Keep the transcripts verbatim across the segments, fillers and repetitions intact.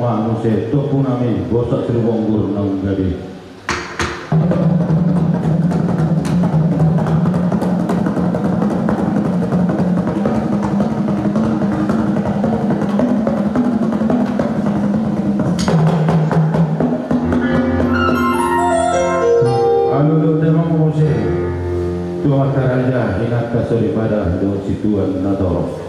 Muse, tompunami Gosak Siribonggur naung gabe. Alualu damang muse tu amanta raja, inanta soripada dohot situan na torop.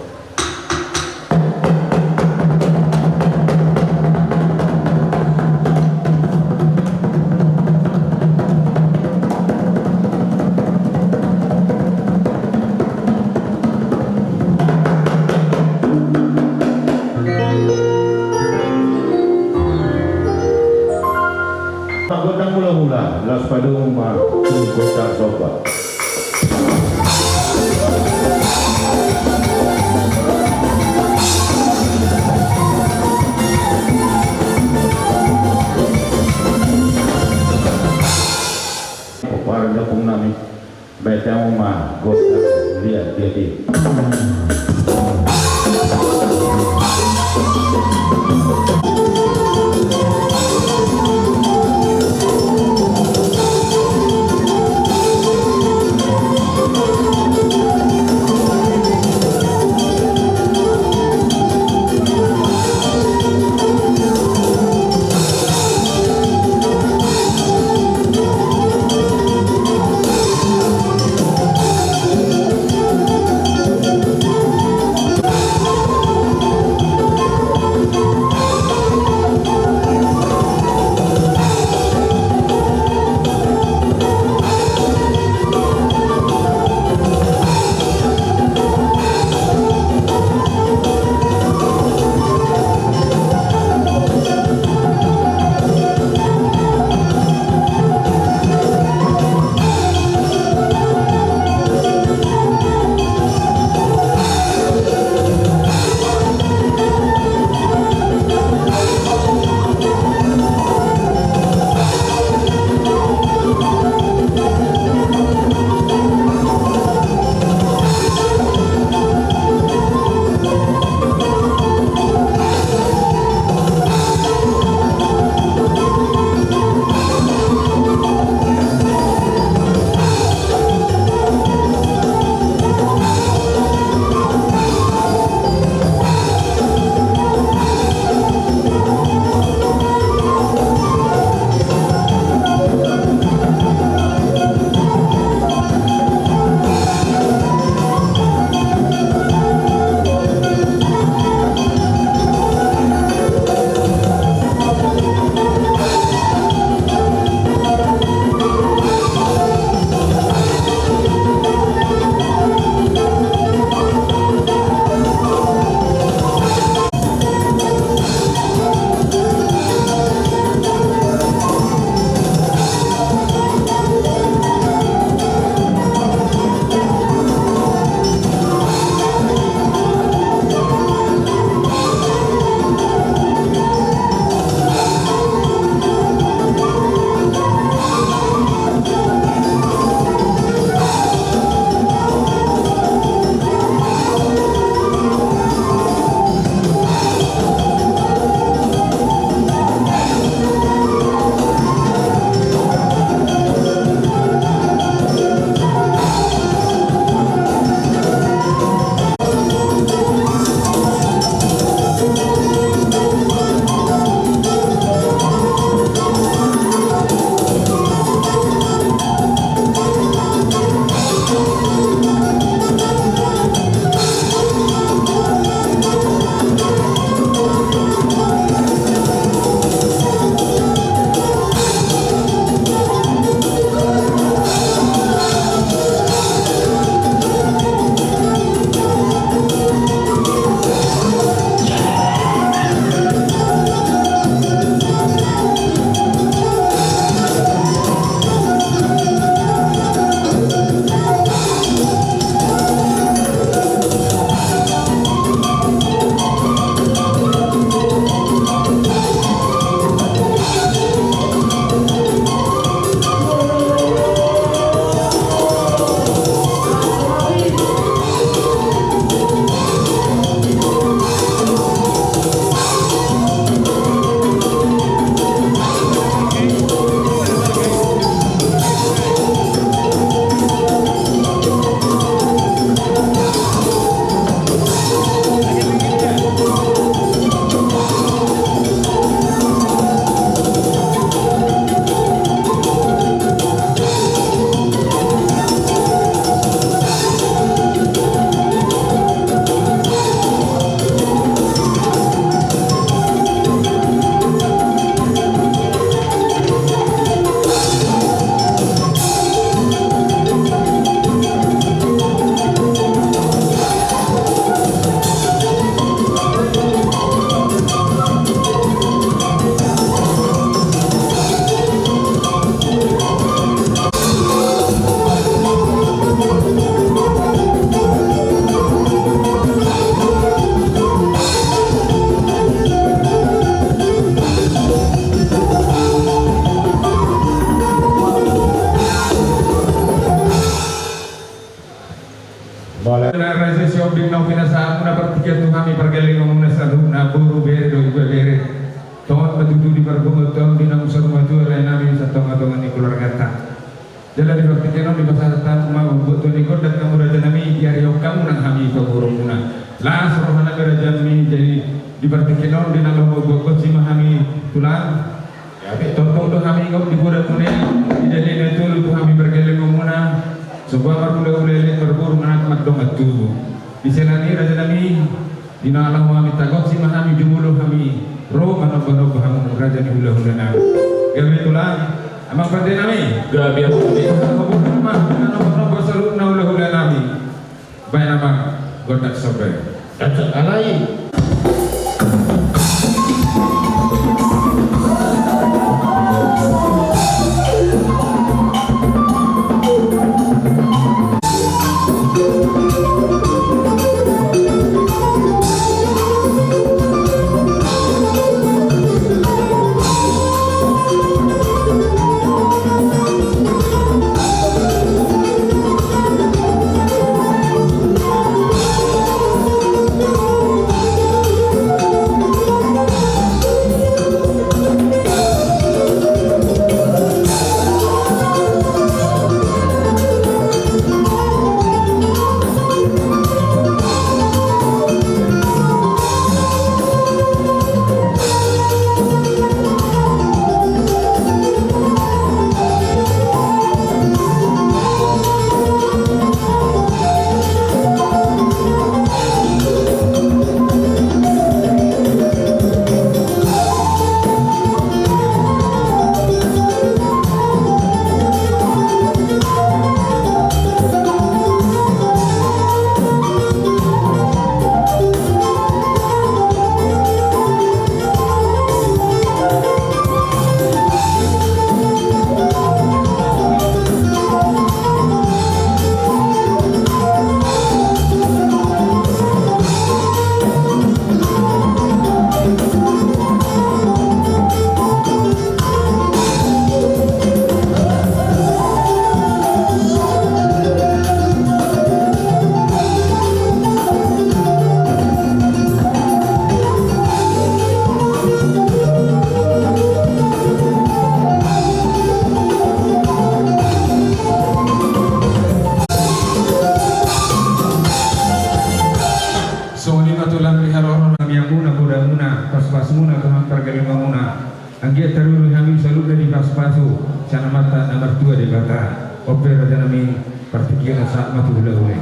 Gondang mula-mula, laos padomu ma tu gondang somba. Pomparan ni ompungnami, baen hamu ma gondang liat-liat i. Tu hami pargellengonmuna saluhutna, boru, bere dohot ibebere. Tongon ma tutu di parpunguanta on, di naung saur matua lae nami, sian tongatonga ni keluarganta. Jala di partingkian on dipasahat hamu ma buat tua ni gondang hamu raja nami, diarihon hamu nang hami pamoruonmuna. Las roha nami raja nami, jadi di partingkian on di na laho mambuat gonsi ma hami tulang. Gabe tongtong do hami ingot di podanmuna i, di dalihan na tolu tu hami pargellengonmuna. Somba marhulahula, elek marboru, manat mandongan tubu. Di siala ni i raja nami, di na laho hami tagonsi ma hami, jumolo hami ro manombanomba hamu raja ni hulahula nami. Gabe tulang, amang pande nami. Gabe amang pande. Hamu ma manombanomba saluhutna hulahula nami. Baen amang gondang somba i. Alai. Songon i ma tulang, riharoro nami, hamuna podamuna, paspasmuna tu hami pargellengonmuna. Anggiat taruru hami saluhutna dipasupasu sian Amanta na martua Debata. On pe raja nami, partingkian on sahat ma tu hulahula i.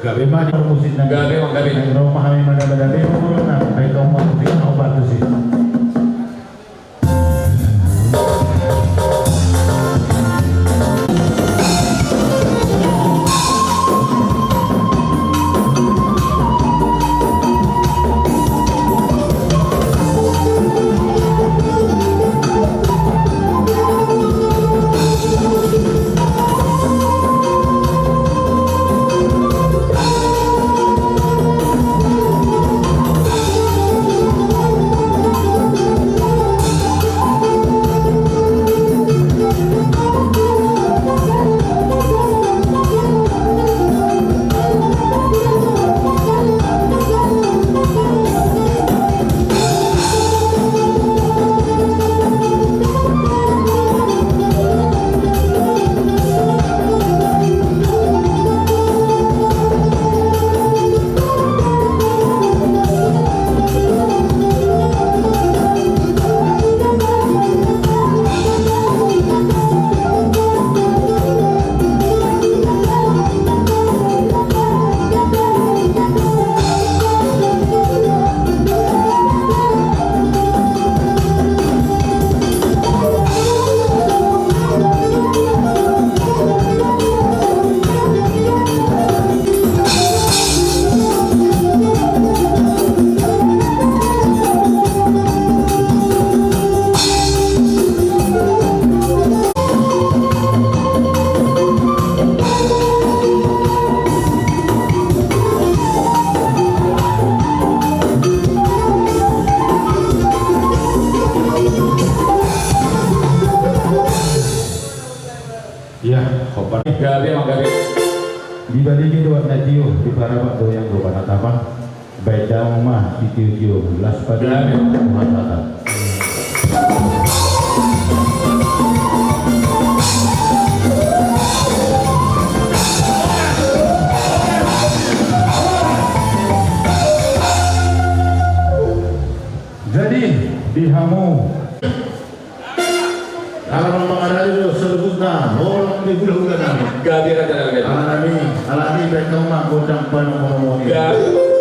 Gabe ma di parmusik nami. Gabe ma, gabe. Naeng ro ma hami mangadabe, mangadabe, mangadabe, mangadabe. Ia, hombar. Gabe ma, gabe. Di baligi do anak tio, di parabat goyang do panatapan. Baen damang ma sitiotio, las patudu. Amin. Tuhan Debata. Jadi, di hamu ala na mangarade do saluhutna, holan di hulahula nami. Gabe ra tanang gabe. Ala nami, ala ni baen hamu ma gondang panomunomuon i. Gabe.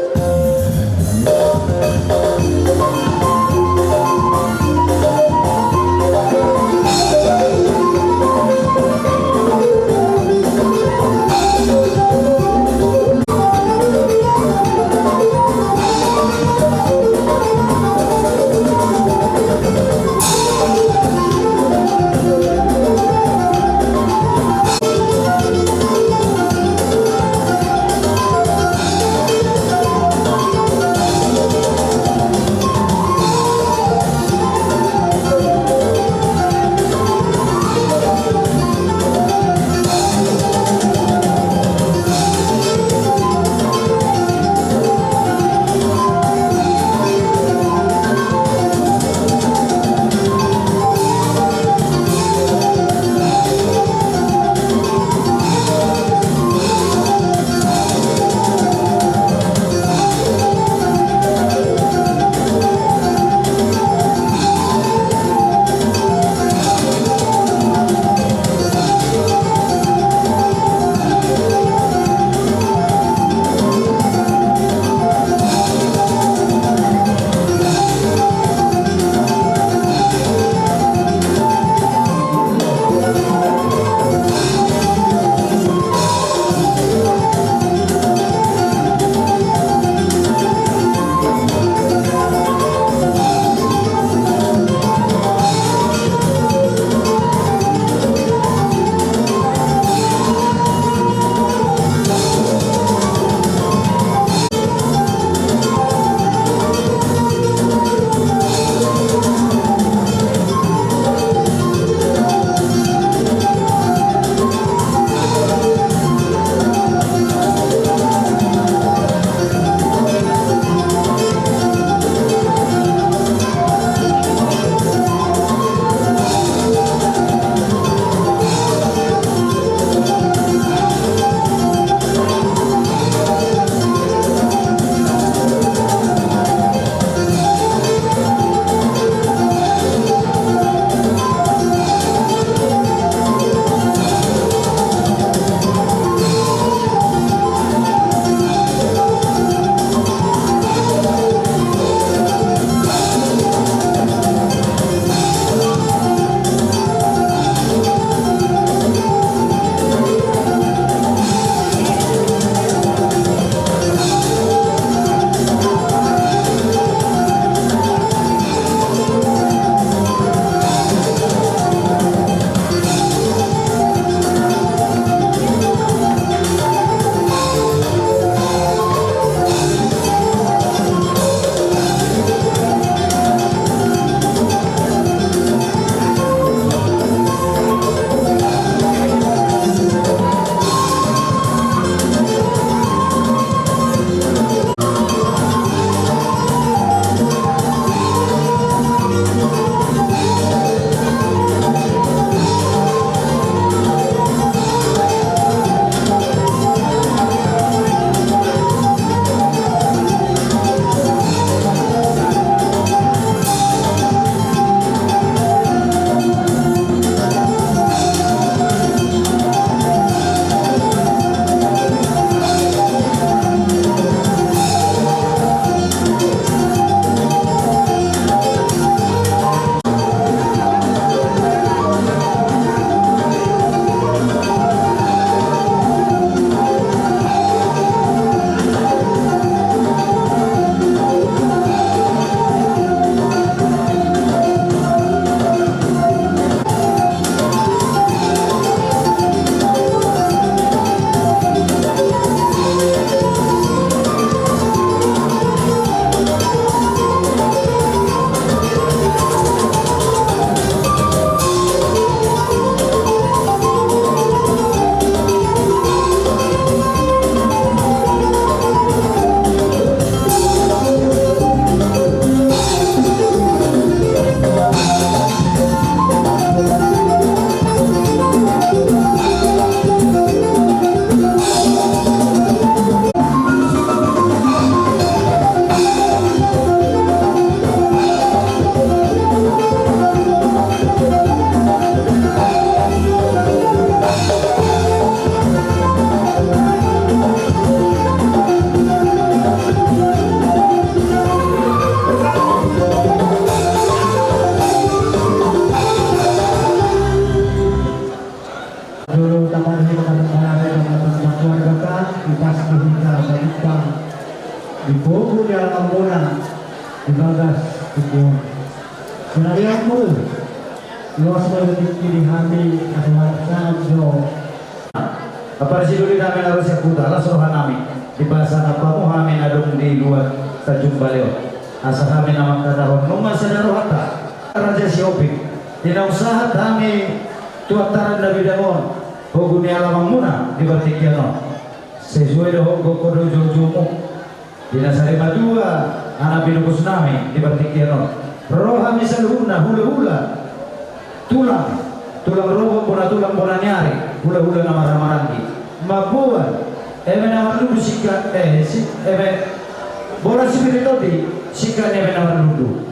Jamur. Luas ma tingki di hami, asa sajo. Apala sidoli nami na ro sian huta, las roha nami dipasangap hamu hami na adong di luat Tanjung Balai on. Asa hami na mangkatahon nunga sada rohanta, Raja Sihombing, di naung sahat hami tu antaran na bidang on, pogu ni alamanmuna di partingkian on. Sesuai dohot gokhon dohot joumu. Di na sari matua, anak binobos nami di partingkian on. Ro hami saluhutna hulahula, tulang, tulang rorobot, bona tulang bona ni ari, hulahula na marhahamaranggi. Mamboan eme na marlundu singkat, eh, si, eme, boras sipir ni tondi singkat ni eme na marlundu.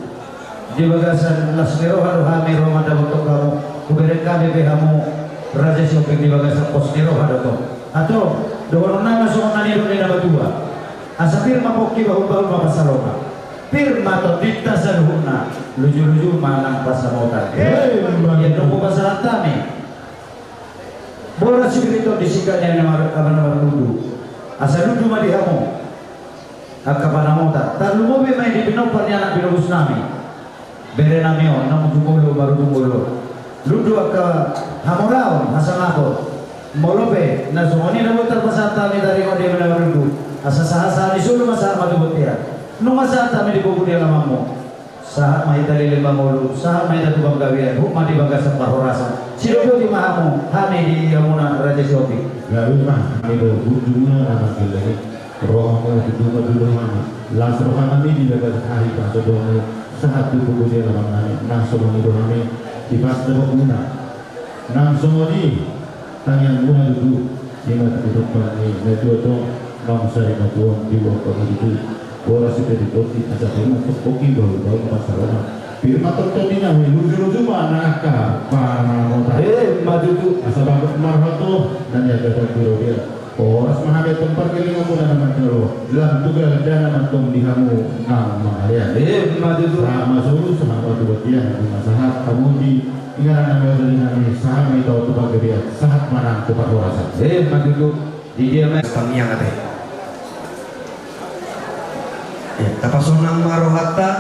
Di bagasan las ni roha do hami ro mandapothon hamu. Hubereng hami pe hamu, Raja Sihombing, di bagasan pos ni roha do tong. Antong, dohonon nami ma songon na nidok ni na matua. Asa pir ma pongki, bahulbahul ma pansalongan. Pir ma tondinta saluhutna, lujuluju ma nang pansamotan. Emma tutu. Ia nunga hupasahat hami boras sipir ni tondi singkat ni eme na mar-, eme na marlundu. Asa lundu ma di hamu angka pansamotan. Tarlumobi ma i di pinompar ni anak binobos nami, bere nami on, naung jumolo marujung olo. Lundu angka hamoraon, hasangapon. Molo pe na songon i na boi tarpasahat hami taringot di eme na marlundu, asa sahatsahat ni solu ma sahat ma tu bontean. Nunga sahat hami di pogu ni alamanmu, sahat ma hita leleng mangolu, sahat ma hita tu panggabean, hot ma di bagasan parhorasan. Sidok boti ma hamu, hami di hamuna, Raja Sihombing. Gabe ma hami dohot ujungna na mangkilala i. Rohamu tutu ma tutu hami. Las roha nami di bagasan hahipason dohot sahat tu pogu ni alaman nami. Nang songon i do hami di pas dapotmuna. Nang songon i tangiangmuna tutu. Ima tu pinompar ni na tua tong, naung sari matua on di luat pangulu tu. Boras sipir ni tondi, asa pir ma tong pongki, bahulbahul ma pansalongan. Pir ma tong tondinami, lujuluju ma nang angka pansamotan. Emma tutu. Asa bagot ma roha tu na niagatan di robean. Horas ma hami antong pargellenganmuna na mandalo. Lam tu gala dana ma antong di hamu na mangalean. Emma tutu. Sahat ma solu, sahat ma tu bontean, nunga sahat hamu di inganan nami, olo ni nami, sahat ma hita tu panggabean, sahat ma nang tu parhorasan. Emma tutu. Di dia ma tangiang ate. Eh, tapasonang ma rohanta.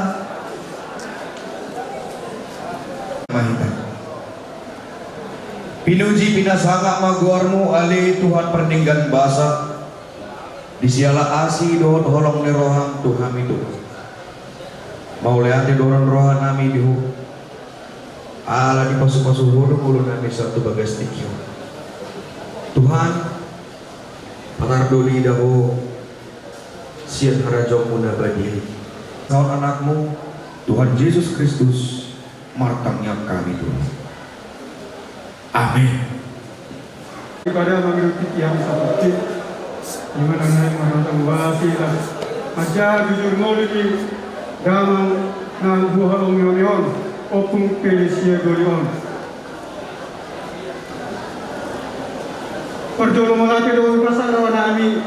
Ma hita. Pinuji pinasangap ma goarmu ale Tuhan pardenggan basa. Di siala asi dohot holong ni roham tu hami Tuhan. Mauliate do roha nami di Ho. Ala dipasupasu Ho do ngolu nami sahat tu bagas tingki on. Tuhan, patar do lida Ho sian harajaonmu na badia i. Sahat anakmu, Tuhan Jesus Kristus, martangiang hami Tuhan. Amin. Daripada mangido tingki hami sahat tingki, di mana naeng marhata mubasi lah. Maja jujur ngolu ni damang na huhaholongi on, Ompung Felesia Doli on. Parjolo mauliate do hupasahat roha nami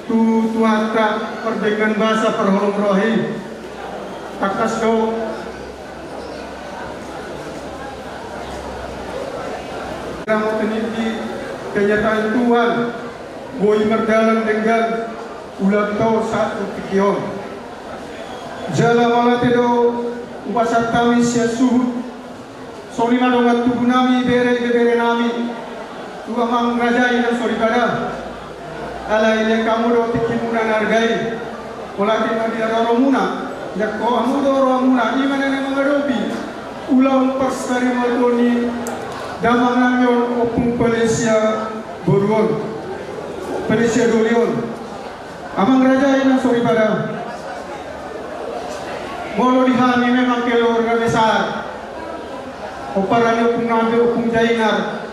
tu Tuhanta pardenggan basa parholong roha i. Tangkas do Kamu teniti kenyataan Tuhan, boi mardalan denggan ulaonta sahat tu tingki on. Jala mauliate do hupasahat hami sian suhut, songon i ma dongan tubu nami, bere, ibebere nami, tu amang raja i na soripada. Alai lean hamu do tingkimuna na arga i. Mauliate ma di haroromuna, jangkon hamu do rohamuna, i ma na naeng mangadopi ulaon parsarimatua ni damang nami on, Ompung Felesia boru on, Felesia Doli on. Amang raja i na soripada. Molo di hami memang keluarga besar, pomparan ni ompung nami, Ompung Jaingar.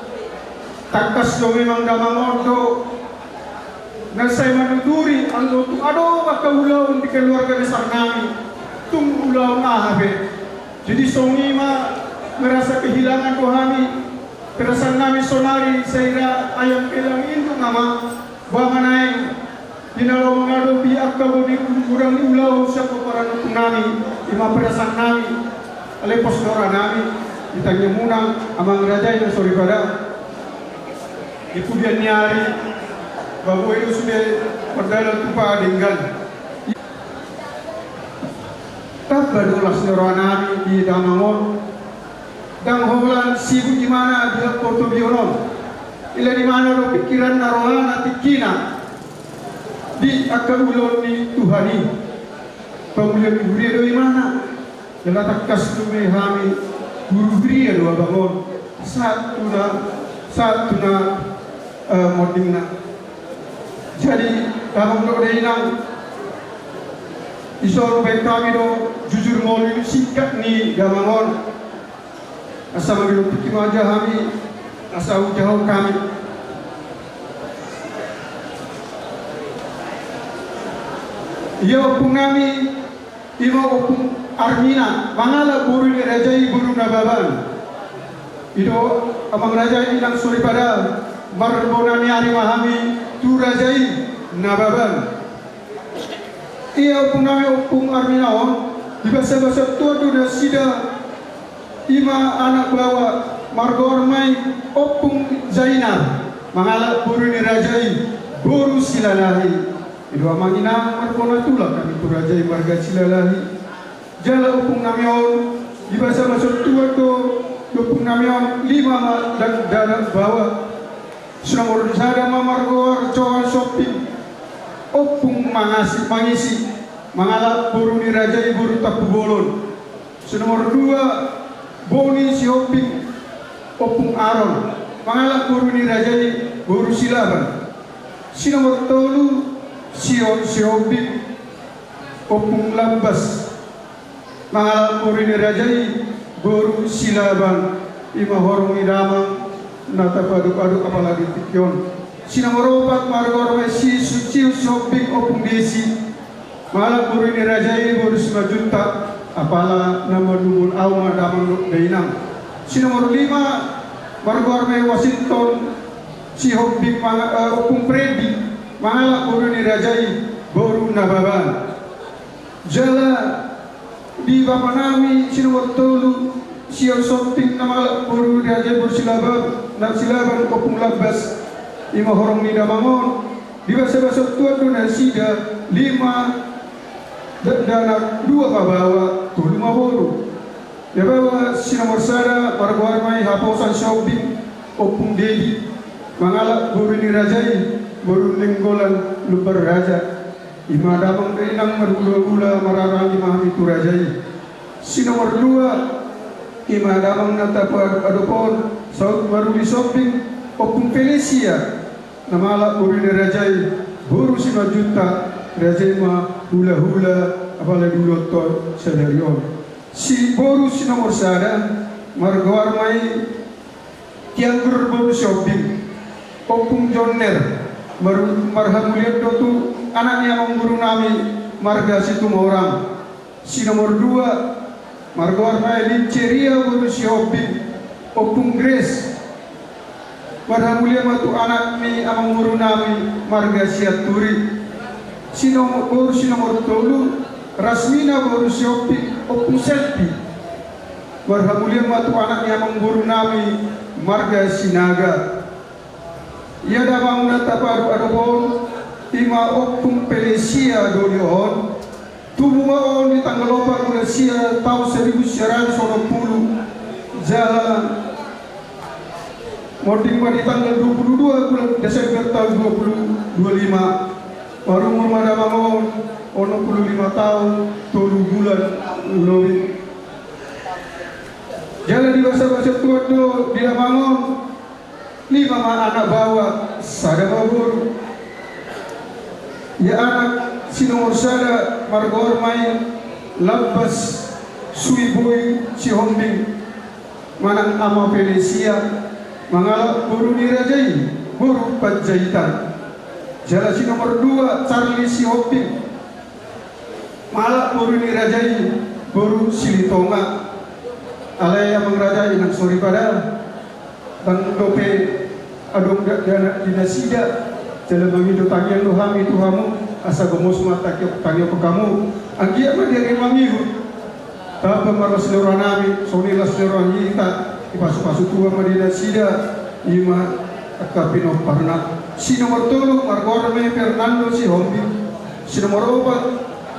Tangkas do memang damang on do na sai manuturi, anggo tung adong angka ulaon di keluarga besar nami, tung ulaon aha pe. Jadi songon i ma, merasa kehilangan do hami, perasaan nami sonari, sai ra ayam pelang induk nama, ba ma naeng di na laho mangadopi angka godang ni ulaon sian pomparan ni ompung nami, i ma perasaan nami, alai pos do roha nami di tangiangmuna, amang raja i na soripada. Di pudian ni ari, ba boi do sude mardalan tu padenggan. Tamba do las ni roha nami di damang on, Ndang holan sibuk imana di portobionon. Dilehon imana do pikiranna, rohana, tingkina di angka ulaon ni Tuhan i. Pamulian ni huria do imana. Jala tangkas do hami huru huria do abang on. Sahat tu na, sahat tu na, eh, mondingna. Jadi, damang dohot dainang, dison baen hami do jujur mauliate singkat ni damang on. Asa mamilong tingki ma jala hami, asa hujahahon hami. Ia ompung nami, ima ompung Armina, mangalap boru ni raja i boru Nababan. I do amang raja i nang soripada, marbona ni ari ma hami tu raja i Nababan. Ia ompung nami ompung Armina on, dibasabasa tuat do nasida, ima anak baoa, margoar ma i ompung Zainab, mangalap boru ni raja i boru Silalahi. I do amang inang, marbona tulang hami tu raja i marga Silalahi. Jala ompung nami on, dibasabasa tuat do ompung nami on, lima ma dakdanak baoa. Si nomor sada ma margoar Johan Sihombing, ompung Mangasi, Mangisi, mangalap boru ni raja i boru Tampubolon. Si nomor dua, Boni Sihombing, ompung Aron, mangalap boru ni raja i boru Silaban. Si nomor tolu, Sion Sihombing, ompung Lambas, mangalap boru ni raja i boru Silaban, ima horong ni damang na tapaadop-adop apala di tingki on. Si nomor opat margoar ma i si Sion Sihombing, ompung Desi, mangalap boru ni raja i boru Simanjuntak, apala na manumon au ma damang dohot dainang. Si nomor lima margoar ma i Washington Sihombing, manga-, eh, ompung Freddy, mangalap boru ni raja i boru Nababan. Jala di bapa nami si nomor tolu, Sion Sihombing, na mangalap boru ni raja i boru Silaban, na Silaban, ompung Lambas, ima horong ni damang on, dibasabasa tuat do nasida, lima dakdanak, dua ma baoa, tolu ma boru. Ia baoa si nomor sada margoar ma i Haposan Sihombing, ompung Dedi, mangalap boru ni raja i boru Nainggolan Lumban Raja. Ima damang dainang marhulahula marhahaanggi ma hami tu raja i. Si nomor dua, ima damang na tapaadop-adop on, Saut Maruli Sihombing, ompung Felesia, na mangalap boru ni raja i boru Simanjuntak, raja i ma hulahula apala di ulaonta sadari on. Si boru si nomor sada margoar ma i Tianggur boru Sihombing, ompung Jonner, mar-, marhamulian do tu anak ni amangboru nami marga Situmorang. Si nomor dua margoar ma i Linceria boru Sihombing, ompung Grace, marhamulian ma tu anak ni amangboru nami marga Sianturi. Si nomor, boru si nomor tolu, Rasmina boru Sihombing, ompung Selvi, marhamulian ma tu anak ni amangboru nami marga Sinaga. Ia damang na tapaadop-adop on, ima ompung Felesia do dia on. Tubu ma on di tanggal opat bulan sia taon saribu sia ratus onom pulu, jala monding ma di tanggal dua pulu dua bulan Desember taon dua pulu dua lima. Marumur ma damang on onom pulu lima taon tolu bulan lobi. Jala dibasabasa tuat do di damang on, lima ma anak baoa, sada ma boru. Ia anak si nomor sada margoar ma i Lambas Suiboi Sihombing, manang ama Felesia, mangalap boru ni raja i boru Panjaitan. Jala si nomor dua Charlie Sihombing, mangalap boru ni raja i boru Silitonga. Alai amang raja i nang soripada, ndang dope adong dakdanak di nasida, jala mangido tangiang do hami tu hamu, asa gomos ma tangi-, tangihon hamu. Anggiat ma di ari mangihut tamba marlas ni roha nami, songon i las ni roha ni hita, dipasupasu Tuhan ma di nasida, ima angka pinomparna. Si nomor tolu margoar ma i Fernando Sihombing. Si nomor opat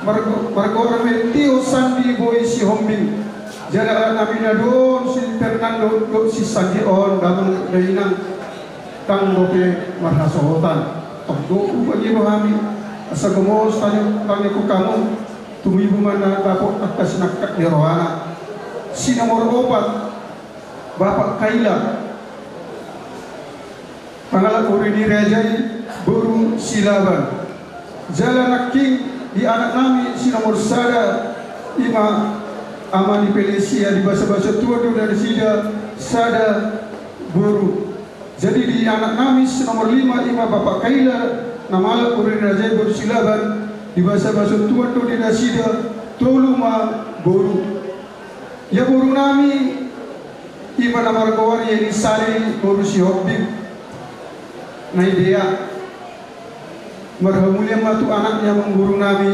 margo-, margoar ma i Tio Sandi Boi Sihombing. Jala anak nami na dua on, si Fernando dohot si Sandi on, damang dainang, ndang dope marhasohotan. Tong do hupangido hami asa gomos tangiangkon hamu, tumibu ma na dapot angka sinangkap ni rohana. Si nomor opat, Bapak Kaila, pangalap boru ni raja i, boru Silaban. Jala nangkin di anak nami si nomor sada, ima ama ni Pelesia, di basa-basa tuan do nasida sada boru. Jadi di anak nami si nomor lima, ima Bapak Kaila, na mangalap boru ni raja i, boru Silaban, di basa-basa tuan do di nasida tolu ma boru. Ia boru nami, ima na margoar Yeni Sari boru Sihombing, na idea. Marhamulian ma tu anakna, amangboru nami,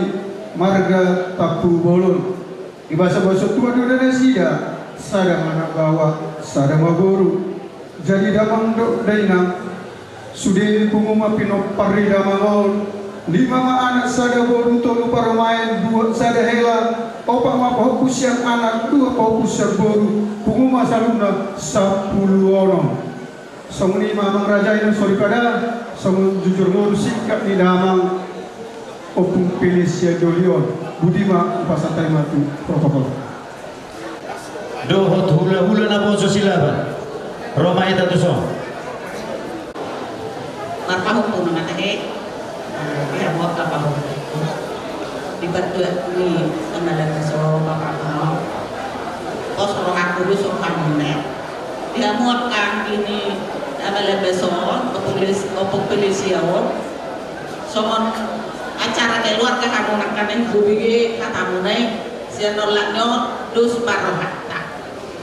marga Tampubolon. Di basa-basa tuan do nasida, sada ma anak baoa, sada ma boru. Jadi damang dohot dainang, sude pungu ma pinompar ni damang on, lima ma anak sada boru, tolu parumaen, dua sada hela, opat ma pahompu sian anak, dua pahompu sian boru, pungu ma saluhutna sampulu onom. Songon i ma amang raja i na soripada, songon jujur ngolu singkat ni damang Ompung Pelesia Dolion. Boti ma, hupasahat hami ma tu protokol. Dohot hula-hula naposo Silaban. Ro ma hita tu son. Marpahompu nama tahe. Di hamu angka pahompu. Di bantuan ni ama Labason, bapak mau. Pos rohangku do songon hamuna. Di hamu angka anggi ni ama Labason, Ompung Peles-, Ompung Pelesia on. Songon acara keluarga hamu nangkaning hubege hatamuna i, sian olat ni on, dos ma rohanta.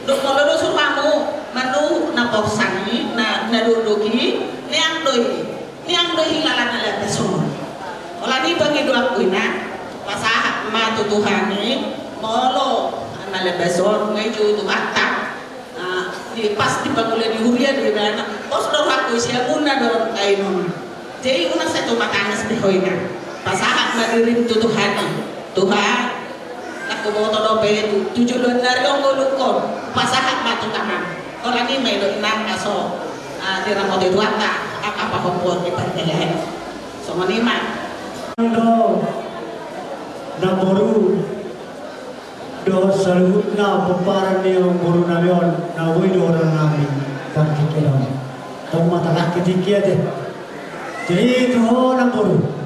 Dung molo dos rohamu, manu na porsang i, na, na dokdok i, niang do i, niang do i hilala na Labason. Holan i pangidoanku i na, pasahat ma tu Tuhan i, molo na Labason, nga i jo Tuhanta. Ah, di pas di pangula ni huria di na, pos do rohangku i sian hamuna do on, ai non. Jadi unang sai tumatangis be ho ina. Pasahat ma dirim tu Tuhan i. Tuhan, nang huboto dope tu, tu joloan ni ari on ngolungkon. Pasahat ma tu tangan. Holan i ma i do inang aso, ah, diramoti Tuhanta angka pahompu on di pardalan. Songon i ma. Ando, namboru. Dohot saluhutna pomparan ni amangboru nami on, na boi do roha nami partingkian on. Tong ma tarake tingki ate. Jadi tu ho namboru.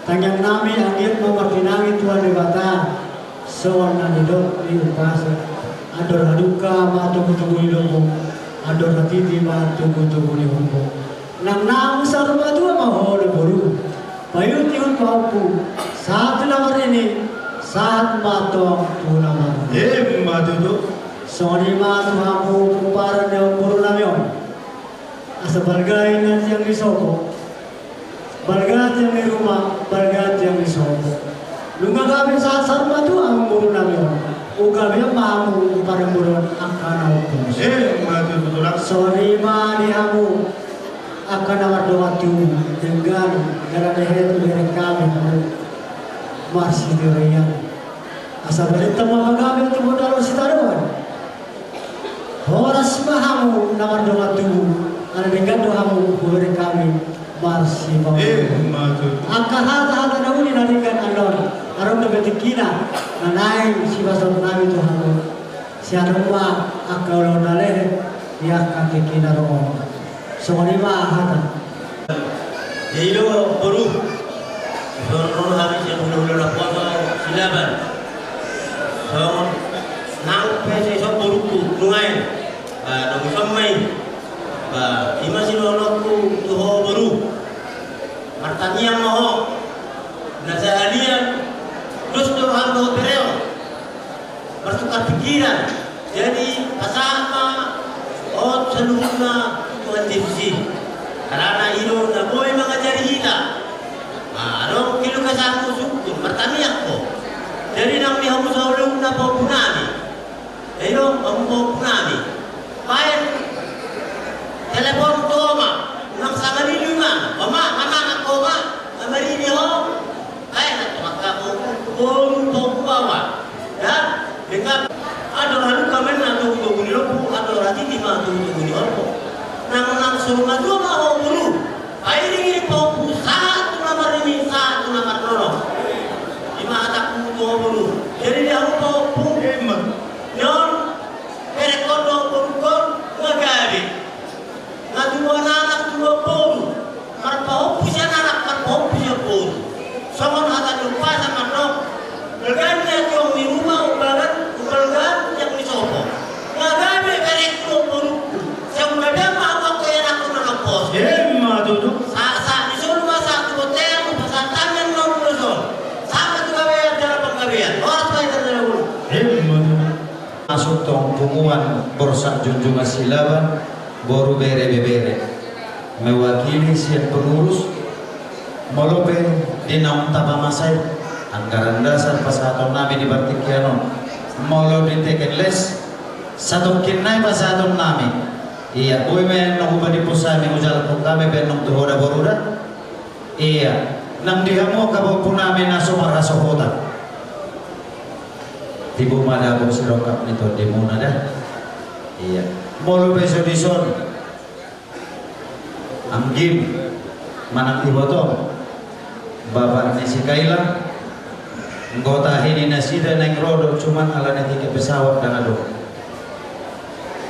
Tangiang nami anggiat ma marpinangi Tuhan Debata, songon na nidok ni umpasa. Andor halumpang ma togu-togu ni lombu, andor hatiti ma togu-togu ni horbo. Nang naung saur matua ma ho namboru. Paihut-ihut pahompu, sahat tu na marnini, sahat ma tong tu na marnono. Emma tutu. Songon i ma tu hamu pomparan ni amangboru nami on. Asa balga i na tiang ni sopo, balga tiang ni ruma, balga tiang ni sopo. Nunga gabe sahat saur matua amangboru nami on, gabe ma hamu pomparan ni amangboru on angka na ompung. Emma tutu tulang. Songon i ma di hamu angka na mardongan tubu, denggan, gabe hami tu bereng hami hamu marsitioian. Asa balintang ma pagabe tu bondalan sitadoan. Horas ma hamu na mardongan tubu, ala denggan do hamu hubereng hami marsipaon. Emma tutu. Angka hata-hata na uli na denggan annon, adong dope tingkina, na naeng sipasahat nami tu hamu. Sian on ma angka ulaon na lehet di angka tingki na ro on. Songon i ma hata. Jadi do boru, songon hami sian hula-hula naposo Silaban. Songon nang pe sai dison borungku nuaeng. Ba, dung dison ma i. Ba, i ma sidohononku tu ho boru. Martangiang ma ho. Na sahalian dos do roham dohot bere on. Martukar pikiran. Jadi pasahat ma on saluhutna tu Tuhan Jesus i. Alana i do na boi mangajari hita. Ah, adong keluh kesahmu sungkun, martangiang ho. Jadi nang di hamu saluhutna pahompu nami. Jadi do, hamu pahompu nami. Baen telepon tu oma, nang sanga ni lima, oma, manang ho ma, na maridi ho. Baen na tu angka pahompu, pahompu, pahompu baoa. Ya, dengan, Matua ma ho boru, pairing-iring pahompu, sahat tu na marnini, sahat tu na marnono. I ma hatangku tu ho boru. Jadi dia ho pahompu. Ima. Non, perekkon do ho boru on, nga gabe. Nga tubuan anak, tubuan boru. Marpahompu sian anak, marpahompu sian boru. Songon hata ni umpasa mandok, balgaan ni atua ni ruma, umbalgaan, umbalgaan ni atua ni sopo. Nga gabe berengku, borungku. Sai umbalgaan ma angka ianakkon na naeng pos. Ima tutu. Sa, sa, di solu ma sa tu bontean, tu pasahat tangiang na umbalgaan. Sampe tu gabean, jala panggabean. Horas ma i tanda na bulu. Ima tutu. Masuk tong punguan Borsak Junjungan Silaban, boru bere ibebere. Mewakili sian pengurus, molo pe di naung tapamasai anggaran dasar pasahaton nami di partingkian on. Molo di teken les, satongkin nai pasahaton nami. Ia, boi ma annon huba di pos hami, hujalang hami pe annon tu ho da boru da. Ia, nang di hamu angka pahompu nami na so marhasohotan. Tibu ma dapot sirongkap ni tondimuna da. Ia. Molo pe so dison. Anggim. Manang ibotom. Bapak ni si Kaila. Anggota hini nasida naeng ro do, cuman alani tiket pesawat ndang adong.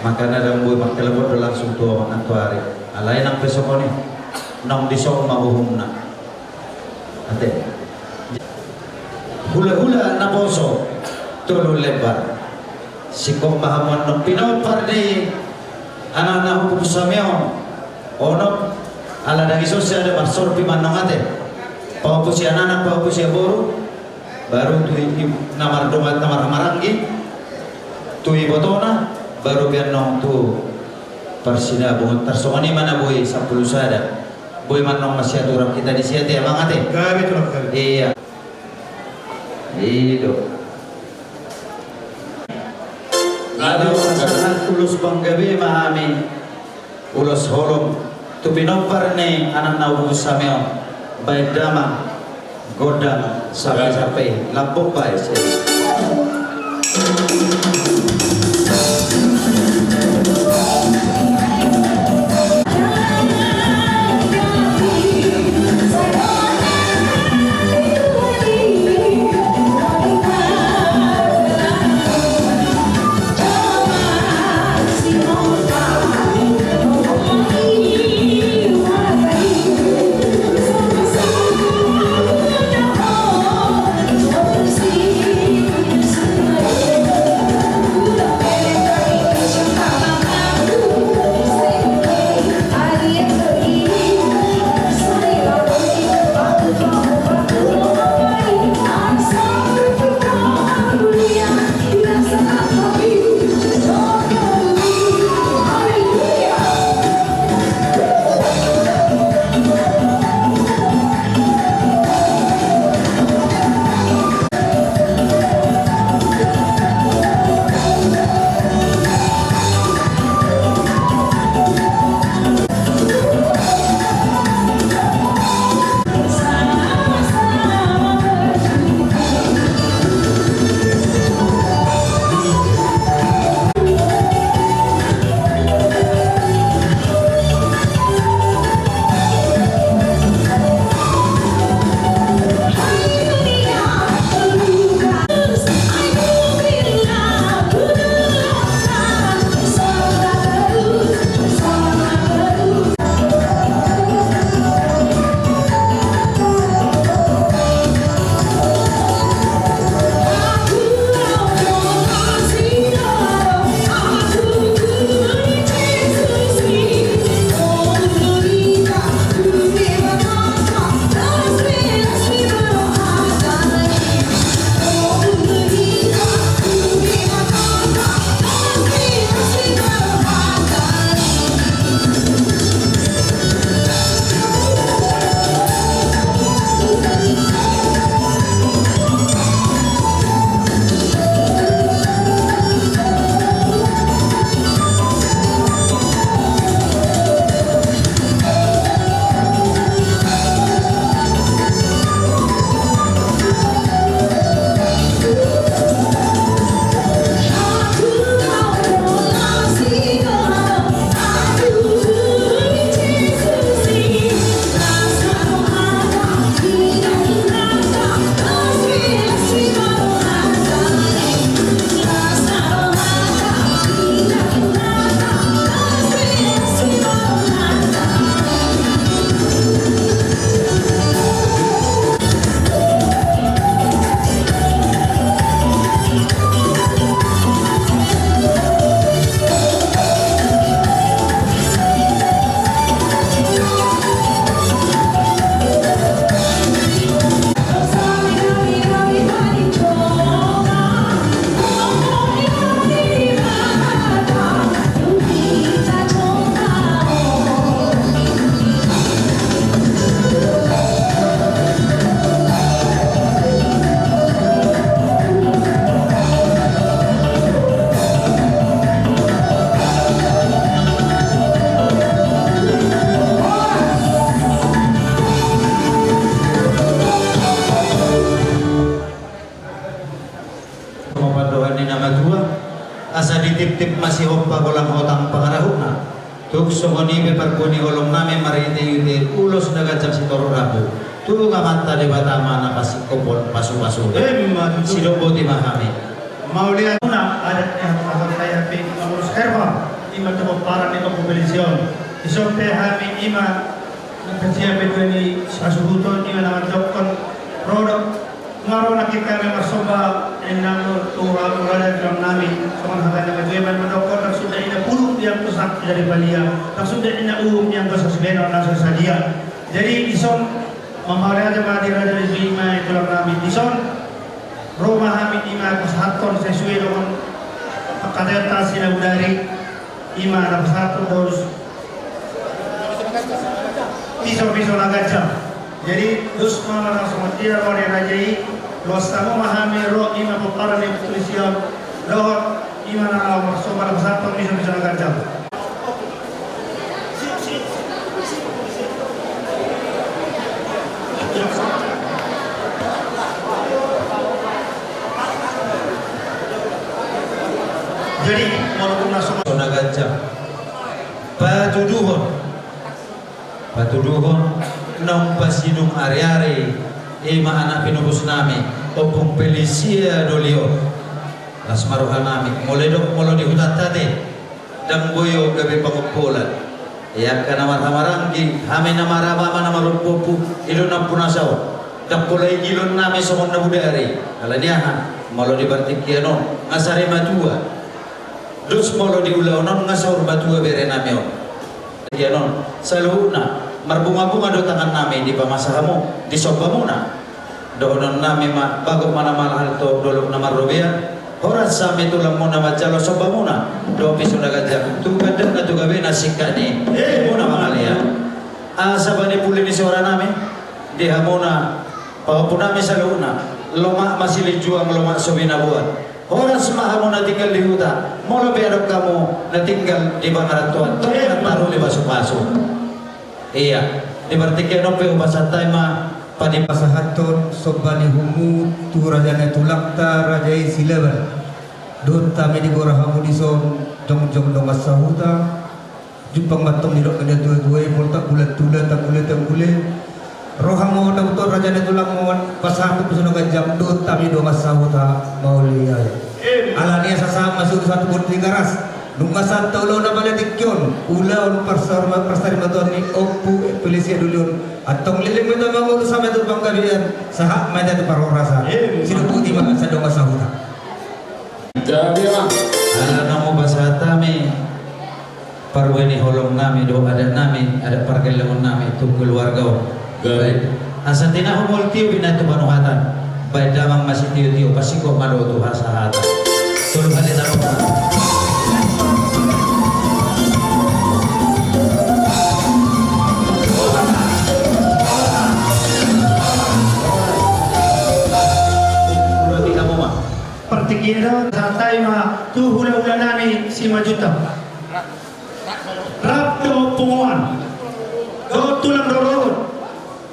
Makana ndang boi martelepon do langsung tu ho mangantuari. Alai nang pe songon i. Naung dison ma uhumna. Ate. Hulahula naposo tolu lembar. Singkop ma hamu annon pinompar ni anakna Ompu Samion. Onom, ala dang ison sada marsorpi ma annon ate. Pahompu sian anak, pahompu sian boru. Baru tu i, i, na mardongan, na marhahamaranggi. Tu ibotona, baru pe annon tu parsinabungan. Tarsongon i ma na boi sampulu sada. Boi ma annon masiaturan hita disi ate, amang ate. Gabe tulang gabe. Ia. I do. Lalu pasahat ulos panggabe ma hami. Ulos holong. Tu pinompar ni anakna Ompu Samion. Baen damang. Gondang sampe-sampe lambok baen. Tip masihompa golang hotang pangarahutna. Tung songon i pe parbue ni holong nami marhite-hite ulos na ganjang sitorop rambu. Tung Amanta Debata ma na pasingkophon pasu-pasu. Emma tutu. Sidok boti ma hami. Mauliate. Muna adat ni hata-hata pe mangurus herba, ima tu pomparan ni Ompu Pelisi on. Dison pe hami ima na pasia pe dua ni sasuhuton, ima na mandokkon ro do. Nga ro nangkin hami marsomba, ninna muna tu hula-hula nami, songon hata ni na matua i mandokkon, ndang suda ninna puduk ianggo sangkap jadi palia, ndang suda ninna uhum ianggo saksi bahenon na so sadia. Jadi dison, mamauliate ma di raja ni suhut i ma tulang nami. Dison, ro ma hami ima pasahathon sesuai dohot pangkataion ta sinabodari. Ima na pasahathon dos piso-piso na ganjang. Jadi dos ma na songon dia ro ni raja i, loas hamu ma hami ro ima pomparan ni Ompu Pelisi on, dohot ima na laho marsomba na pasahathon piso-piso na ganjang. Jadi, walaupun na songon na ganjang. Patuduhon. Patuduhon, naung pasidung ari-ari, ima anak pinobus nami, Ompung Pelisia doli on. Las ma roha nami, molo didok molo di hutanta ate, ndang boi on gabe pangompolan. Ia angka na marhahamaranggi, hami na marhaha-, na marompu-ompu, i do nampuna saut. Ndang pola ingilon nami songon na bodari. Alani aha, molo di partingkian on, nga sari matua. Dos molo di ulaon on nga saur matua bere nami on. Ia non, saluhutna, marbunga-bunga do tangan nami dipamasa hamu, disomba muna. Dohonon nami ma, bagot ma na malahar tu dolok na marrobean, horas hami tulang muna manjalo somba muna, dohot piso na ganjang, tu gandangna tu gabena singkat ni, eh, muna mangalean. Asa bani puli ni suara nami, di hamuna, pahompu nami saluhutna, lomak ma silinjuang, lomak so binaboan. Horas ma hamu na tinggal di huta, molo pe adong hamu na tinggal di pangarantoan, tong na taruli pasu-pasu. Ia, di partingkian on pe hupasahat hami ma padi- Pasahathon somba ni hamu tu raja ni tulangta, raja i Silaban. Dohot hami di gora hamu dison, jongjong dongan sahuta. Jumpang ma antong didok ni natua-tua i, poltak bulan tula, tanggule tanggule. Ro hamu dapoton raja ni tulangmon, pasahat tu piso na ganjang dohot hami dongan sahuta mauliate. Alani i sahat ma sude satu bot ni garas. Nunga sahat tu ulaon na bale tingki on, ulaon parsar-, parsarimatua ni Ompu Pelisia doli on. Antong leleng ma hita mangolu sahat ma tu panggabean, sahat ma hita tu parhorasan. Sidok boti ma asa dongan sahuta. Jadi, Bang. Ala na hupasahat hami parbue ni holong nami dohot adat nami, adat pargellengon nami tu keluarga on. Gabe. Baen. Asa tinahu molo tio bina tu panuhatan. Baen damang ma sitio-tio, pasingkop ma dohot tu hasahatan. Tolu hali tano. Partingkian on, sahat hami ma tu hula-hula nami Simanjuntak. Rap dohot punguan. Dohot tulang rorobot.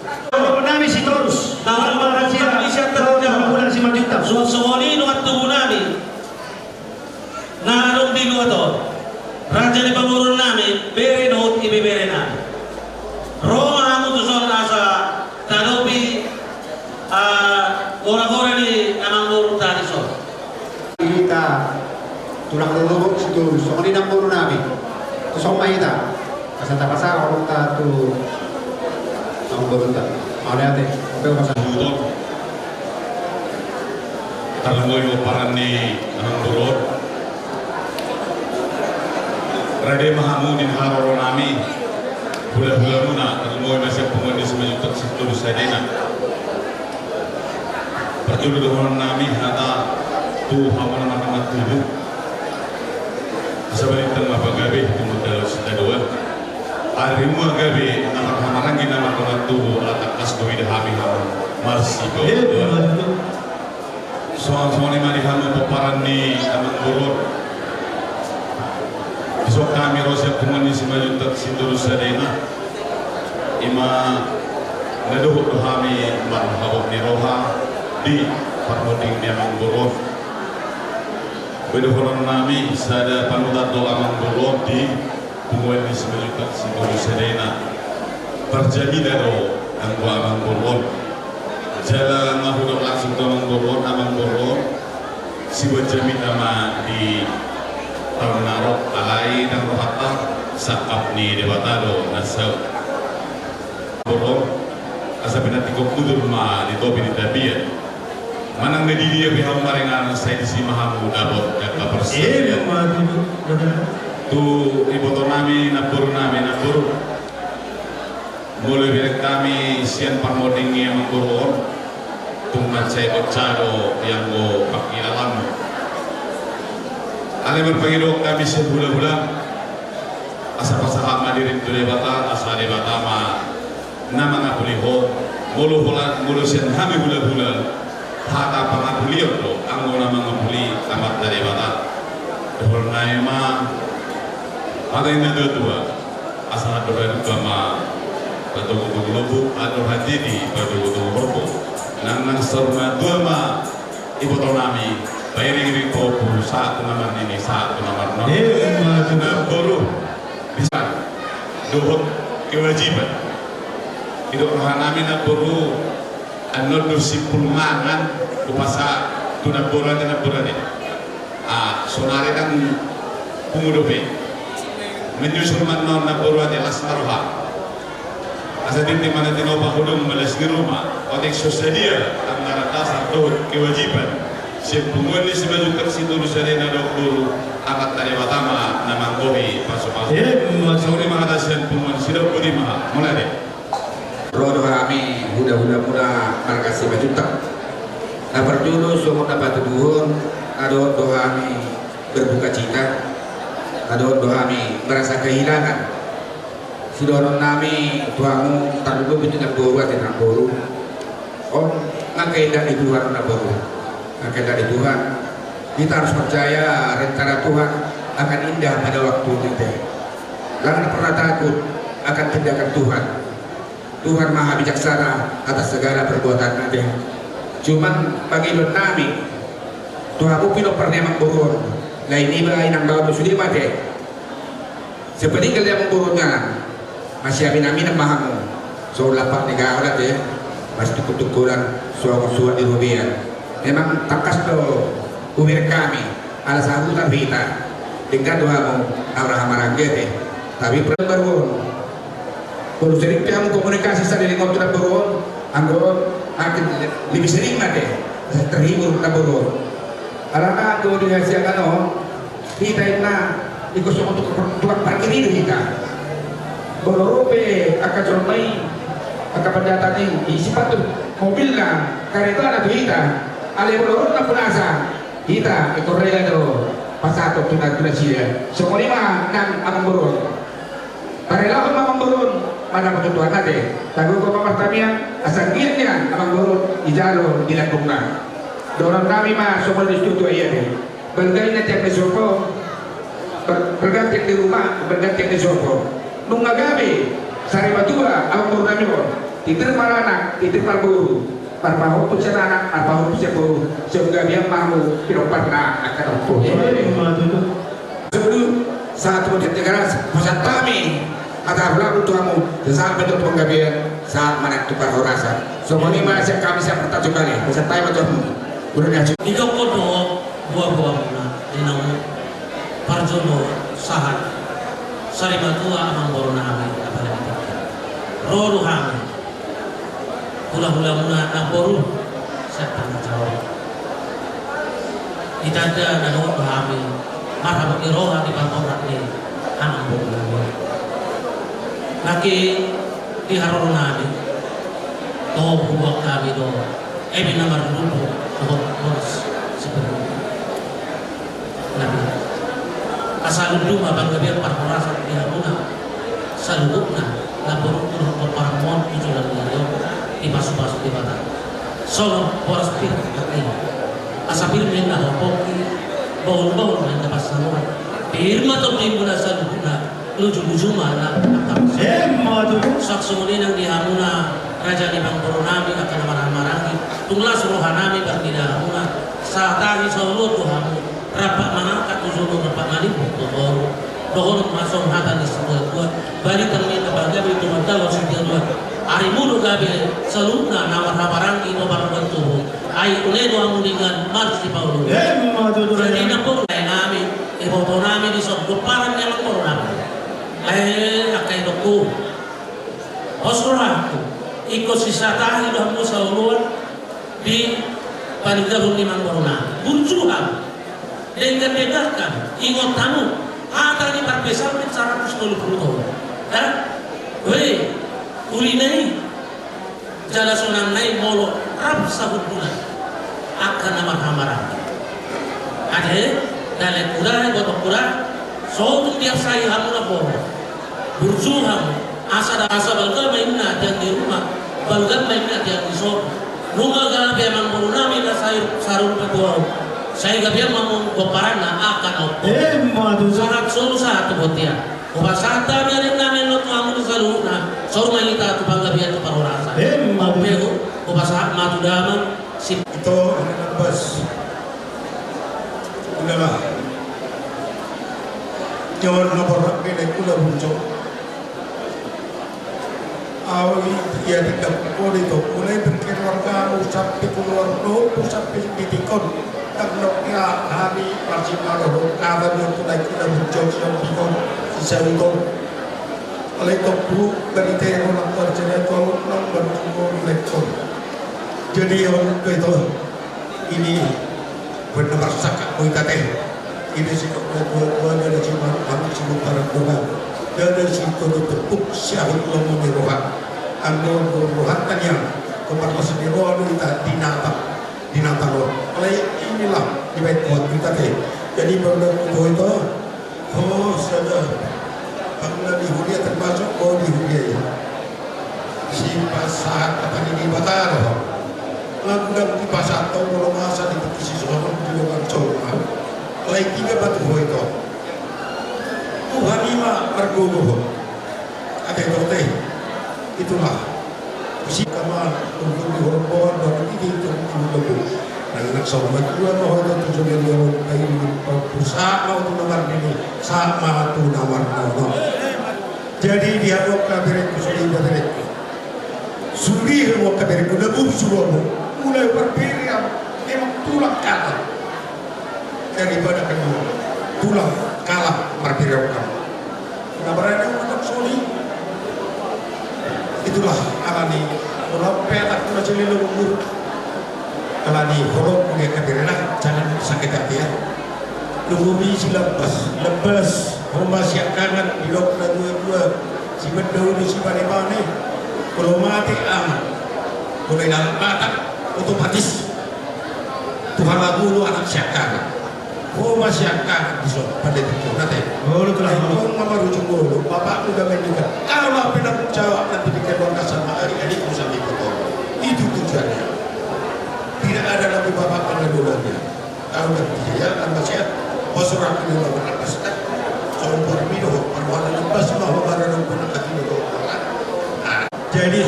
Rap dohot nami Sitorus. Tahan ma, tahan ma, tahan ma, tahan ma. Dohot hula Simanjuntak. Songon i nunga tubu nami. Na adong di luat on. Raja ni pamoruon nami, bere dohot ibebere nami. Ro ma hamu tuson asa tadopi, ah, gora-gora ni amangboru ta dison. Hita tulang rorobot Sitorus, songon i nang boru nami. Tuson ma hita. Asa tapasahat holongta tu amangborunta. Mauliate. Oke, pasahat. Tarlumobi pomparan ni amangboru on. Rade ma hamu di na haroro nami. Hula-hula muna, tarlumobi ma sian punguan ni Simanjuntak Sitorus sadena. Parjolo dohonon nami hata tu hamu na marhaha martubu. Asa balintang ma pagabe tu mata laut Sitadoan. Ari mua gabe na marhaha maranggi na marhaha martubu, ala tangkas do huida hami hamu marsidohot. Songon, songon i ma di hamu pomparan ni amangboru on. Dison hami ro sian punguan ni Simanjuntak Sitorus sadena. Ima na dohot do hami marhabot ni roha di parmonding ni amangboru on. Dohonon nami sada panutan do amangboru on di punguan ni Simanjuntak Sitolu Sada i na parjamita do anggo amangboru on. Jala nga hudok langsung tu amangboru on, amangboru on, sibuat jamita ma di taon na ro, alai ndang rohanta sangkap ni Debata do na saut. Boru on, asa pinantikhon udur ma di topi ni tapian. Manang na di dia pe hamu maringanan, sai disi ma hamu dapot angka parsaoran. Ima tutu. Tu iboto nami, namboru nami, namboru. Molo dibereng hami sian parmonding ni amangboru on, tung mansai bonsa do i anggo pangkilalaanmu. Alai marpangidoan hami sian hulahula, asa pasahat ma dirim tu Debata, asa Debata ma na mangapuli ho. Molo holan, molo sian hami hulahula, hata pangapulion do anggo na mangapuli Amanta Debata. Dohonon nami ma hata ni natuatua: Asa andor halumpang ma patogutogu lombu, andor hatiti patogutogu horbo. Nang, nang saur matua ma iboto nami, pairingiring pahompu sahat tu na marnini, sahat tu na marnono. Ima tutu. Namboru, bisa dohot kewajiban. Didok roha nami, namboru, annon do simpul mangan, hupasahat tu namboru ate, namboru ate. Ah, sonari kan pungu dope. Menyusul ma annon, namboru ate, las ma roha. Asa tintin ma na tinopa, hodong ma las ni ruma. Otik so sadia anggaran dasar dohot kewajiban sian punguan ni Simanjuntak Sitolu Sada i na dok boru, Amanta Debata ma na manggohi pasupasu. Ima tutu. Songon i ma hata sian punguan, sidok boti ma. Mauliate. Ro do hami hulahulamuna marga Simanjuntak. Na parjolo songon na patuduhon, na dohot do hami berduka cita, na dohot do hami merasa kehilangan. Sidohonon nami tu hamu, tarlumobi tu namboru ate, namboru. On, nang kehendak ni Tuhan, namboru. Nang kehendak ni Tuhan. Kita harus percaya rencana Tuhan akan indah pada waktunya, ate. Jangan pernah takut akan tindakan Tuhan. Tuhan maha bijaksana atas segala perbuatan, ate. Cuman pangidoan nami tu hamu pinompar ni amangboru on, lae niba inang baoa do sude ma, ate. Sepeninggal ni amangboru on, jala masiaminaminan ma hamu. Songon lampak ni gaol, ate, masitungkuntungkunan, songon suhat ni robean. Memang tangkas do hubereng hami, ala sahuta do hita. Denggan do hamu, hamu ra hamaranggi, ate. Tapi amangboru on, molo sering pe hamu komunikasi saleleng on tu namboru on, anggo on, makin le-, lebih sering ma, ate, terhibur namboru on. Alana anggo di hasiangan on, hita inna ingkon songon tukang, tukang parkir i do hita. Molo ro pe angka jolma i, angka pendatang i, isi pantu mobilna, karetana tu hita. Alai molo ro na punasa, hita ingkon rela do pasahathon tu na, tu nasida. Songon i ma nang amangboru on. Parelahon ma amangboru on mandapothon tu hita, ate. Tagogo ma martamiang, asa anggiat nian amangboru on dijalo di lambungna. Dohonon nami ma songon na nidok ni situatua i, ate. Balga inna tiang na sopo, bar-, balga tiang ni ruma, balga tiang na sopo. Nunga gabe sarimatua amangboru nami on, titir maranak, titir marboru, marpahompu sian anak, marpahompu sian boru, sai gabe ma hamu pinomparna angka na hompu. Ima tutu. Sahat tu Boru Tigaras, pasahat hami hata haholomon tu hamu, sahat ma tu panggabean, sahat ma nang tu parhorasan. Songon i ma sian hami sian Partanjung Balai, pasahat hami ma tu hamu. Udah ni haji. Didok do boaboamuna, inang, parjolo sahat sarimatua amangboru nami, apalagi ro do hami. Hulahulamuna namboru, sian Partanjung. Ditanda na dohot do hami marhabot ni roha di parhorasan ni amangboru nami. Nangkin di haroro nami, toho huboan hami do eme na marluluhon dohot boras siberut. Nami, asa lundu ma panggabean parhorasan di hamuna saluhutna, namboru, tu dohot pomparanmon tu joloan ni ari on, dipasupasu Debata. Songon boras pir ma i, asa pir ma inna hompongki, bahulbahul ma inna pansalongan. Pir ma tondimuna saluhutna, lujuluju ma inna angka pansalongan. Ima tutu. Suang songon i nang di hamuna raja ni amangboru nami, angka na marhahamaranggi, tung las roha nami marnida hamuna, sahat hami saoloan tu hamu. Rap mangangkat tu jolo, rap mangihuthon tu boru. Dohonon ma songon hata ni situa-tua: Barita ni na bagas i tu mardalan sitiatua. Ari mulu gabe saluhutna na marhahamaranggi, na marhahamaranggi. Ai ule do hamu denggan marsipaolo. Emma tutu. Jadi na pun lae nami, iboto nami dison, gomparan ni amangboru nami. Lae angka itongku, pos rohangku, ingkon sisatahi do hamu saoloan di paninggalhon ni amangboru nami. Burju hamu, denggan-denggan hamu, ingot hamu hata ni Parpsalmen saratus tolu pulu tolu. Hah? Weh, uli na i, jala sonang na i molo rap sahundulan angka na marhahamaranggi. Ate, dalan kuda, gotong kuda, sotung diarsai hamu na boru. Burju hamu, asa da, asa balga ma inna tiang ni ruma, balga ma inna tiang ni soru. Nunga gabe amangboru nami na sai sarupa tu ahu, sai gabe ma gomparanna angka na ompung. Emma tutu. Sahat solu sahat tu bontean. Hupasahat hami adat nami on tu hamu saluhutna, saur ma hita tu panggabean tu parhorasan. Emma tutu. Ope, hupasahat ma tu damang. Sip. Ito, ina na bas. Udahlah. Nyawa na borhat beda kula burjo. Awi ia di kampung ito, mulai berkeluarga, sampai keluarga, sampai di tikon. Tangdok ia hari masih malu, kawan yang tu naik kita burjo, yang tikon, sisa itu. Alai tongku, barita i ro nang tarjadi tu ahu, nang baru tu ahu lekon. Jadi, ahu tu ito, ini, buat na marsangkap, boy tate. Ini si kok na dua-dua, ada si Mar-, Mar-, si Mutaran Dongan. Ada si Kodo Tepuk, si Ahok Lomo ni Roha. Anggo, anggo roha taniang, kemar masa ni roha, ita, di nata, di nata roha. Alai inilah, di baik buat kita te. Jadi, baru dah tu ito, Oh, sada. Pangula di huria termasuk, oh, di huria i. Sipasahat hata ni Debata do. Lagu dang dipasahat tong, molo masa di petisi sohor, di dongan sohor. Alai tiga batu ho ito. Tuhan i ma margogo ho. Ate ito te. Itulah. Sika ma, untuk di horbo, dan ini itu, itu, itu. Nang, nang, sama dua, mau ada tujuh miliar, kayu, pulsa, mau tu nomor ini, sama tu nomor, nomor. Jadi, dia mau kabar itu, sudah kabar itu. Sudah mau kabar itu, udah bung suruh, mulai berpikir, memang tulang kata. Daripada kedua, tulang kalah marpirongkam. Na berani umat soli. Itulah alani, ulang petak na soli lembur. Alani holong dia kabirana, jangan sakit hati ya. Lembur i si lepas, lepas, homba siangkangan, bilok na dua-dua, si bedau di si bane-bane. Kalau mati anak, kalau dalam batak, otomatis. Tuhan lagu lu anak siangkangan. Ho ma siangkangan dison, pandai tu na te. Olo, tulang. Ai tong ma marujung olo, bapakmu udah meninggal. Kalau apa nak jawab nanti di keluarga sama adik-adikmu sampai ke bawah. Itu tujuannya. Tidak ada lagi bapak pernah dulunya. Kalau udah dia tambah sehat, pas orang ini mau berangkat sehat. Soal buat mino, perbuatan lepas, mau barang pun akan tidak. Nah, jadi,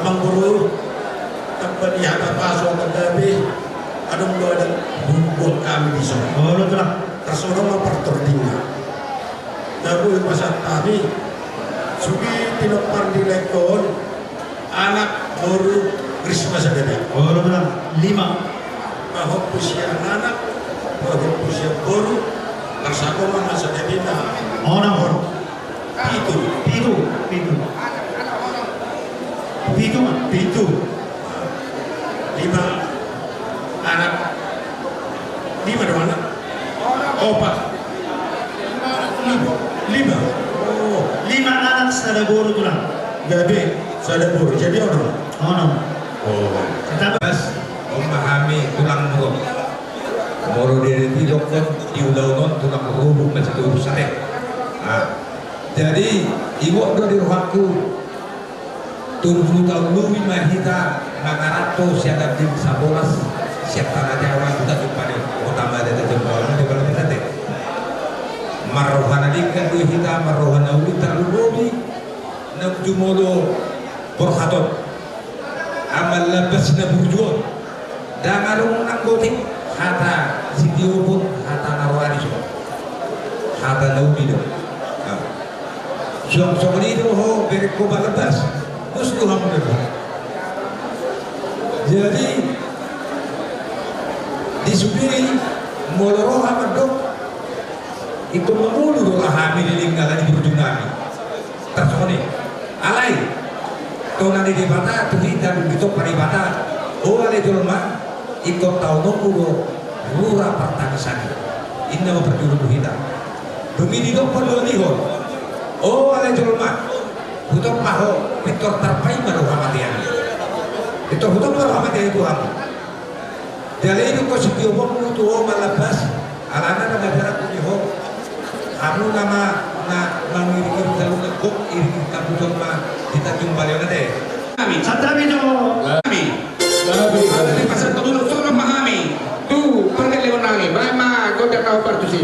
amangboru, tanpa di hata pasu, hata gabe, adong do adat buat hami dison. Olo, tulang. Tarsongon ma partordingna. Na boi pasahat hami, sude tinompar ni laengkon, anak, boru, ris ma sada be. Olo, tulang. Lima. Pahompu sian anak, pahompu sian boru, tarsongon ma sada be na. Onom. Pitu. Pitu. Pitu. Pitu ma. Pitu. Lima anak. Lima do anak. Opat. Lima. Lima. Oh. Lima anak sada boru, tulang. Gabe sada boru. Jadi onom. Onom. Oh. Tetap. Bas, on ma hami tulang muruk. Molo didokkon di ulaon on tulang muruk masih turus sate. Ah. Jadi, iwok do di rohangku. Turpulu taon lobi ma hita mangaranto sian dinding sabolas, sian Tana Jawa, hita jumpang di Kota Madya, tajumpa on di Balai Desa te. Marroha na denggan do hita, marroha na uli tarlumobi na jumolo borhat on. Amal labas na burju on. Ndang adong nanggo te hata Sitiopon hata na roa ni so. Hata na uli do. Nah. Suang songon i do ho berengku Balbas. Mus tu hamu do. Jadi di sude i molo roha mandok ingkon mangolu do roha hami leleng ala ni burju nami. Tarsongon i. Alai tona ni Debata tu hita dung ditompa Debata. O ale jolma, ingkon taononmu do rura partangisan i. Inna ma parjolo tu hita. Dung i didok panduanihon. O ale jolma, hutompa ho pintor tarpaima do hamatean. Pintor hutompa do hamatean i tu hamu. Jala i do ingkon sitioponmu tu ho Balbas, alana na gabe rangku di ho. Hamu nama na mangiring-iring talu na gok iring kapuson ma di Tanjung Balai on ate. Hami. Santabi do. Hami. Santabi. Santabi pasan tolu na sono ma hami. Tu pargellengon nami. Baen ma gondang na hombar tusi.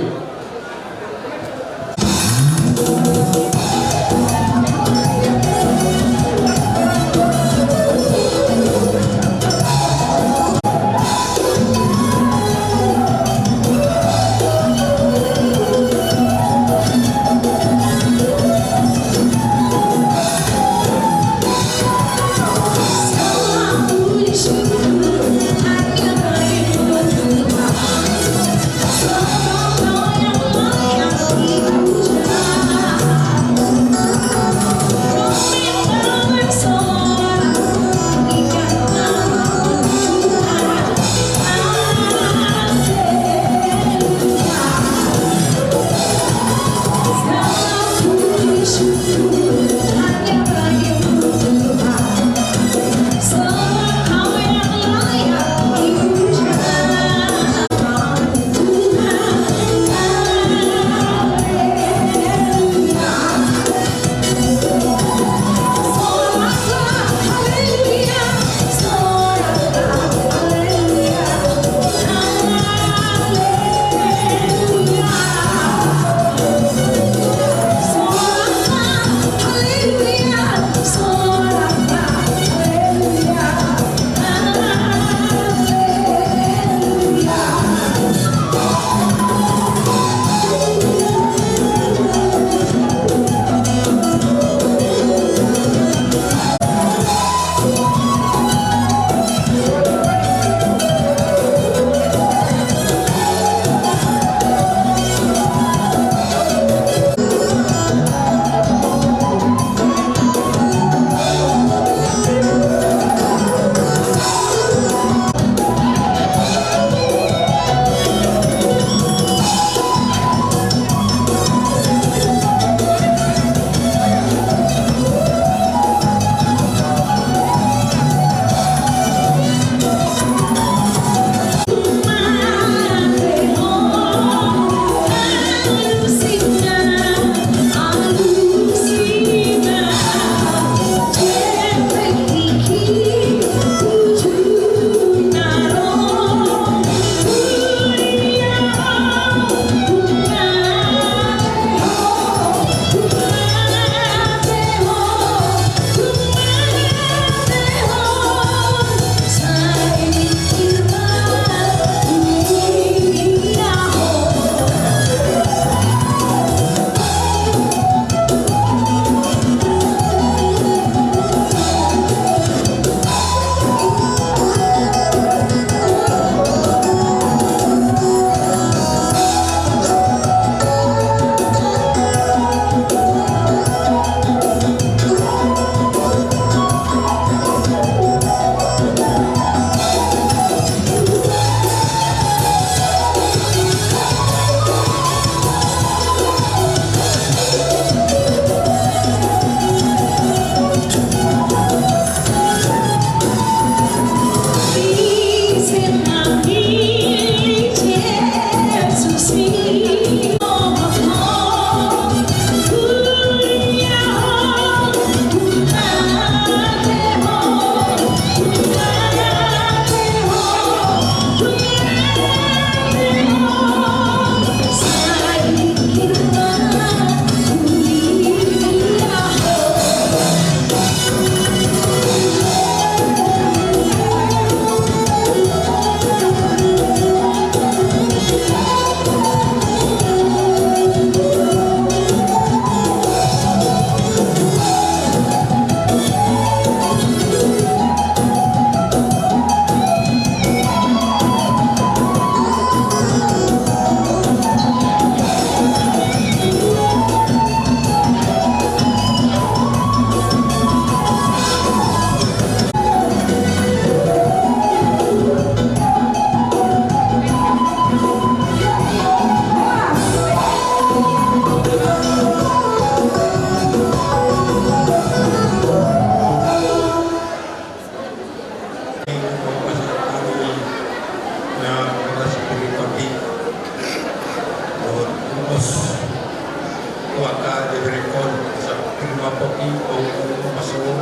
Diberengkon, sa-, terima poti, o, o, pasohon.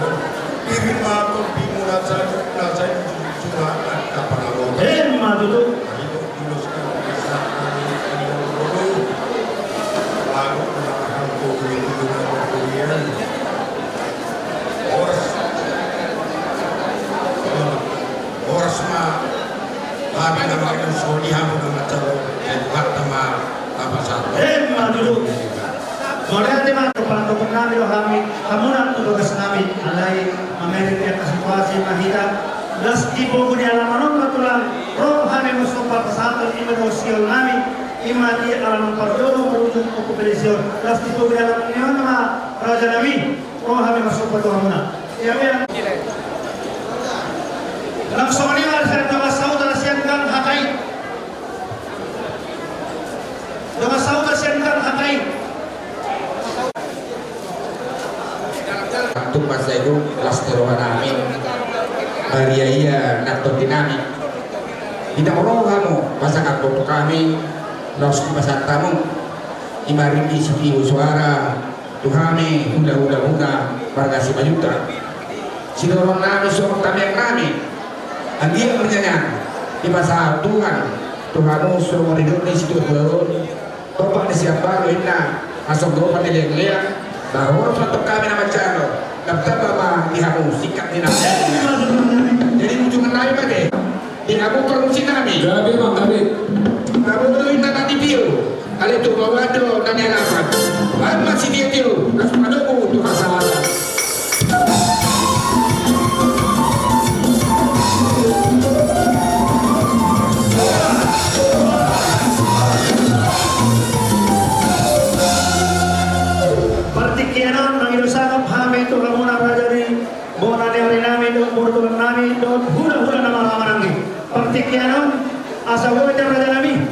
Terima poti, mula sadu, na sadu, cuma angka pangaboto. Emma tutu. Itu, terus, kan, bisa, kan, ini, ini, ini, ini. Lagu, mula, kan, tuh, ini, ini, ini, ini. Horas. Horas ma, hami na mangido soli hamu na manjalo, dan Tuhan ma na pasahat. Emma tutu. Mauliate ma tu pandohan nami do hami, hamuna tu bagas nami, alai mamereng di angka situasi ma hita, las di pogu ni alaman on ma tulang, ro hami marsomba pasahathon ima do sihol nami, ima di alaman Parjolo marujung Ompu Pelesion, las di pogu ni alaman ni on ma raja nami. Ro hami marsomba tu hamuna. Ia, ia. Nang songon i ma sian dongan sahuta sian Gang Hatai. Dongan sahuta sian Gang Hatai. Tung masa itu las ni roha nami. Maria ia nang tondi nami. Di na ro hamu pasahat boto hami. Laos dipasahat hamu. Ima ringgit sitio suara. Tu hami hulahula muna marga Simanjuntak. Sidorong nami songon tamiang nami. Anggiat ma nian dipasahat Tuhan tu hamu songon nidok ni situatua on. Topak ni siambalo inna, hasonggopan ni leangleang. Ba horas ma tong hami na manjalo. Dapot tamba ma di hamu singkat ni nami. Jadi ujungan nami ma ate. Di hamu pargonsi nami. Gabe ma gabe. Prabowo do inna na nipio. Alai tu bawah do na nialapan. Baen ma sitiotio, laos padomu tu hasahatan. Partingkian on mangido sangap hami tu hamuna raja ni bona ni ari nami dohot boru tulang nami dohot hulahula na marhahamaranggi. Partingkian on asa boi da raja nami.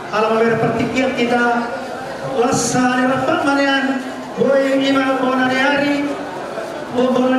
Ala mamereng partingkian hita las ni rampak ma nian boi ima bona ni ari, bo-, bona